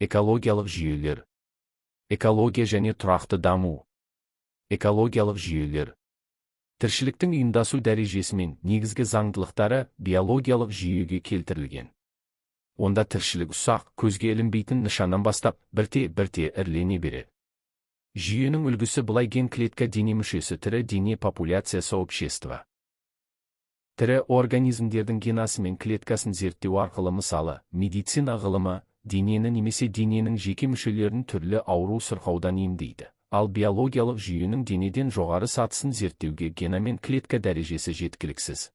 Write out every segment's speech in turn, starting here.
Экологиялық жүйелер. Экология және тұрақты даму. Экологиялық жүйелер. Тіршіліктің ұйымдасу дәрежесі мен негізгі заңдылықтары биологиялық жүйеге келтірілген. Онда тіршілік ұсақ, көзге ілінбейтін нышаннан бастап, бірте-бірте ірілене береді. Жүйенің үлгісі былай: ген, клетка, дене мүшесі, тірі дене, популяциясы, общество. Тірі организмдердің генасы мен клеткасын зерттеу арқылы, мысалы, медицина ғылымы денені немесе дененің жеке мүшелерін түрлі ауру сырқаудан емдейді. Ал биологиялық жүйенің денеден жоғары сатысын зерттеуге гена мен клетка дәрежесі жеткіліксіз.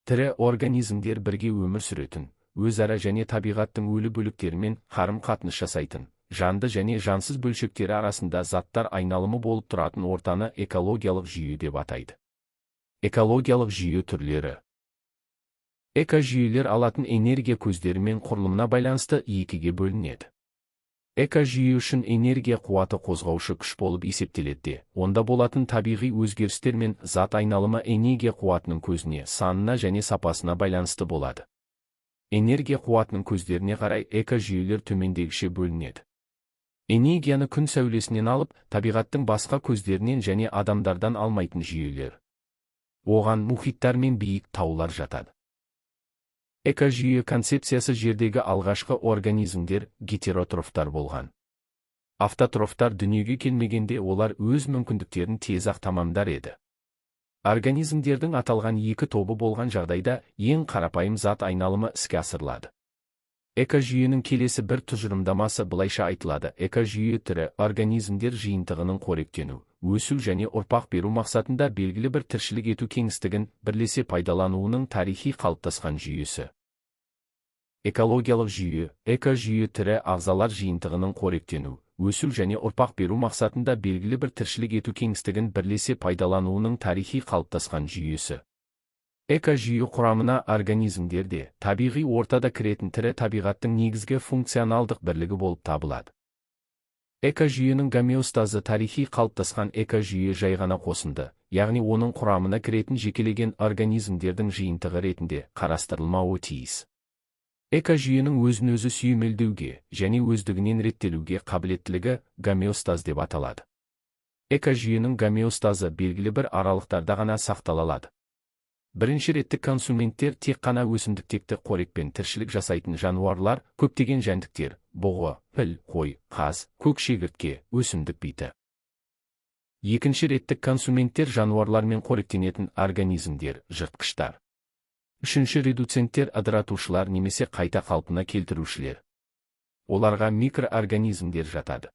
Тірі организмдер бірге өмір сүретін, өзара және табиғаттың өлі бөліктерімен қарым-қатынас жасайтын, жанды және жансыз бөлшектері арасында заттар айналымы болып тұратын ортаны экологиялық жүйе деп атайды. Экологиялық жүйе түрлері. Экожүйелер алатын энергия көздері мен құрылымына байланысты екіге бөлінеді. Экожүйе үшін энергия қуаты қозғаушы күш болып есептеледі де, онда болатын табиғи өзгерістер мен зат айналымы энергия қуатының көзіне, санына және сапасына байланысты болады. Энергия қуатының көздеріне қарай экожүйелер төмендегіше бөлінеді. Энергияны күн сәулесінен алып, табиғаттың басқа көздерінен және адамдардан алмайтын жүйелер. Оған мұхиттар мен биік таулар жатады. Экожүйе концепциясы. Жердегі алғашқы организмдер гетеротрофтар болған. Автотрофтар дүниеге келмегенде, олар өз мүмкіндіктерін тез-ақ тамамдар еді. Организмдердің аталған екі тобы болған жағдайда ең қарапайым зат айналымы іске асырылады. Экожүйенің келесі бір тұжырымдамасы былайша айтылады: экожүйе — тірі организмдер жиынтығының қоректену, өсу және ұрпақ беру мақсатында белгілі бір тіршілік ету кеңістігін бірлесе пайдалануының тарихи қалыптасқан жүйесі. Экологиялық жүйе. Экожүйе — тірі ағзалар жиынтығының қоректену, өсу және ұрпақ беру мақсатында белгілі бір тіршілік ету кеңістігін бірлесе пайдалануының тарихи қалыптасқан жүйесі. Экожүйе құрамына организмдер де, табиғи ортада кіретін тірі табиғаттың негізгі функционалдық бірлігі болып табылады. Экожүйенің гомеостазы. Тарихи қалыптасқан экожүйе жай ғана қосынды, яғни оның құрамына кіретін жекелеген организмдердің жиынтығы ретінде қарастырылмауы тиіс. Экожүйенің өзін-өзі сүйемелдеуге және өздігінен реттелуге қабілеттілігі гомеостаз деп аталады. Экожүйенің гомеостазы белгілі бір аралықтарда ғана сақтала алады. Бірінші реттік консументтер — тек қана өсімдіктекті қорекпен тіршілік жасайтын жануарлар, көптеген жәндіктер, бұғы, піл, қой, қаз, көк шегіртке, өсімдік биті. Екінші реттік консументтер — жануарлармен қоректенетін организмдер, жыртқыштар. Үшінші редуценттер — ыдыратушылар немесе қайта қалпына келтірушілер. Оларға микроорганизмдер жатады.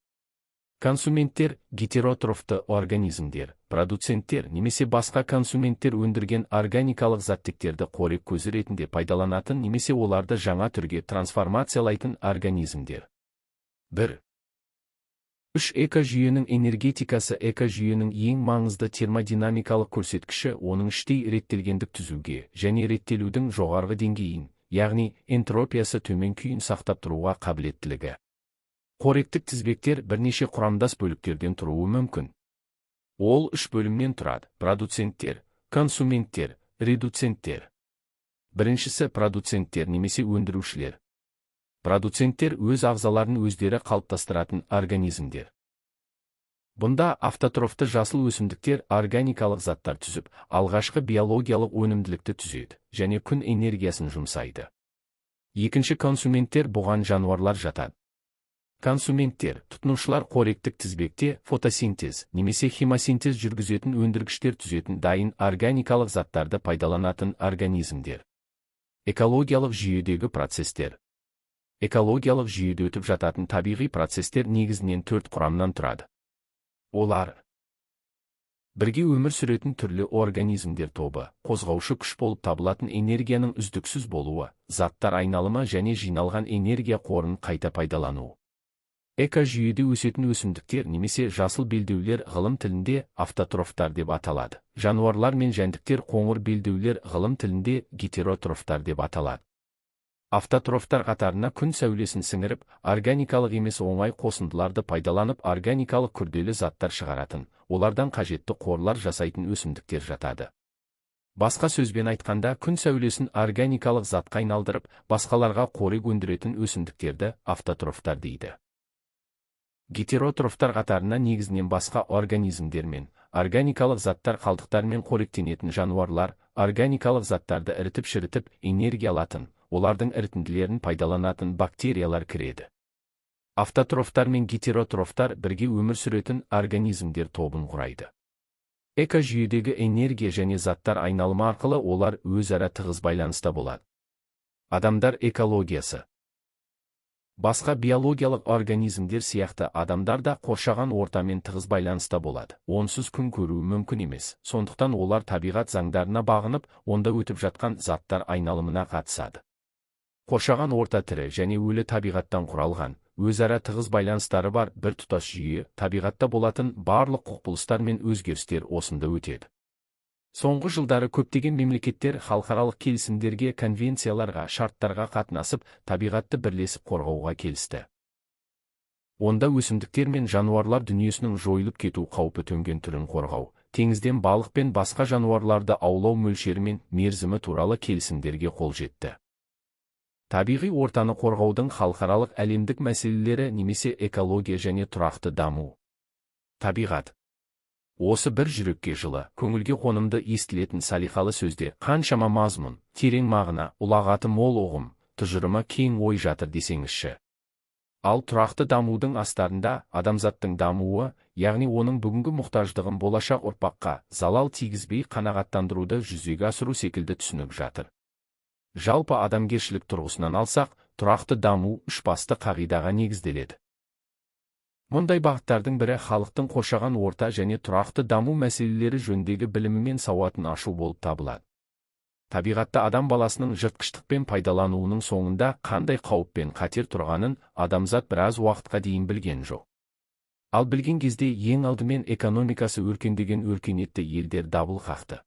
Консументтер — гетеротрофты организмдер, продуценттер немесе басқа консументтер өндірген органикалық заттектерді қорек көзі ретінде пайдаланатын немесе оларды жаңа түрге трансформациялайтын организмдер. 1. Үш. Экожүйенің энергетикасы. Экожүйенің ең маңызды термодинамикалық көрсеткіші — оның іштей реттелгендік түзуге және реттелудің жоғарғы деңгейін, яғни энтропиясы төмен күйін сақтап тұруға қабілеттілігі. Қоректік тізбектер бірнеше құрамдас бөліктерден тұруы мүмкін. Ол үш бөлімнен тұрады: продуценттер, консументтер, редуценттер. Біріншісі — продуценттер немесе өндірушілер. Продуценттер — өз ағзаларын өздері қалыптастыратын организмдер. Бұнда автотрофты жасыл өсімдіктер органикалық заттар түзіп, алғашқы биологиялық өнімділікті түзеді және күн энергиясын жұмсайды. Екінші консументтер — бұған жануарлар жатады. Консументтер — тұтынушылар. Қоректік тізбекте фотосинтез немесе хемосинтез жүргізетін өндіргіштер түзетін дайын органикалық заттарды пайдаланатын организмдер. Экологиялық жүйедегі процестер. Экологиялық жүйеде өтіп жататын табиғи процестер негізінен төрт құрамнан тұрады. Олар: бірге өмір сүретін түрлі организмдер тобы, қозғаушы күш болып табылатын энергияның үздіксіз болуы, заттар айналымы және жиналған энергия қорын қайта пайдалану. Экожүйеде өсетін өсімдіктер немесе жасыл белдеулер ғылым тілінде автотрофтар деп аталады. Жануарлар мен жәндіктер, қоңыр белдеулер ғылым тілінде гетеротрофтар деп аталады. Автотрофтар қатарына күн сәулесін сіңіріп, органикалық емес оңай қосындыларды пайдаланып, органикалық күрделі заттар шығаратын, олардан қажетті қорлар жасайтын өсімдіктер жатады. Басқа сөзбен айтқанда, күн сәулесін органикалық затқа айналдырып, басқаларға қорек өндіретін өсімдіктерді автотрофтар дейді. Гетеротрофтар қатарына негізінен басқа организмдермен, органикалық заттар қалдықтармен қоректенетін жануарлар, органикалық заттарды ірітіп-шірітіп энергия алатын, олардың ірітінділерін пайдаланатын бактериялар кіреді. Автотрофтар мен гетеротрофтар бірге өмір сүретін организмдер тобын құрайды. Экожүйедегі энергия және заттар айналымы арқылы олар өзара тығыз байланыста болады. Адамдар экологиясы. Басқа биологиялық организмдер сияқты адамдар да қоршаған ортамен тығыз байланыста болады. Онсыз күн көруі мүмкін емес. Сондықтан олар табиғат заңдарына бағынып, онда өтіп жатқан заттар айналымына қатысады. Қоршаған орта тірі және өлі табиғаттан құралған, өзара тығыз байланыстары бар бір тұтас жүйе, табиғатта болатын барлық құбылыстар мен өзгерістер осында өтеді. Соңғы жылдары көптеген мемлекеттер халықаралық келісімдерге, конвенцияларға, шарттарға қатынасып, табиғатты бірлесіп қорғауға келісті. Онда өсімдіктер мен жануарлар дүниесінің жойылып кету қаупі төнген түрін қорғау, теңізден балық пен басқа жануарларды аулау мөлшері мен мерзімі туралы келісімдерге қол жетті. Табиғи ортаны қорғаудың халықаралық әлемдік мәселелері немесе экология және тұрақты даму. Табиғат. Осы бір жүрекке жылы, көңілге қонымды естілетін салиқалы сөзде қаншама мазмұн, терең мағына, ұлағаты мол ұғым, тұжырымы кең ой жатыр десеңізші. Ал тұрақты дамудың астарында адамзаттың дамуы, яғни оның бүгінгі мұқтаждығын болашақ ұрпаққа залал тигізбей қанағаттандыруды жүзеге асыру секілді түсінік жатыр. Жалпы адамгершілік тұрғысынан алсақ, тұрақты даму үш басты қағидаға негізделеді. Мұндай бағыттардың бірі халықтың қоршаған орта және тұрақты даму мәселелері жөніндегі білімі мен сауатын ашу болып табылады. Табиғатты адам баласының жыртқыштықпен пайдалануының соңында қандай қауіп пен қатер тұрғанын адамзат біраз уақытқа дейін білген жоқ. Ал білген кезде ең алдымен экономикасы өркендеген өркениетті елдер дабыл қақты.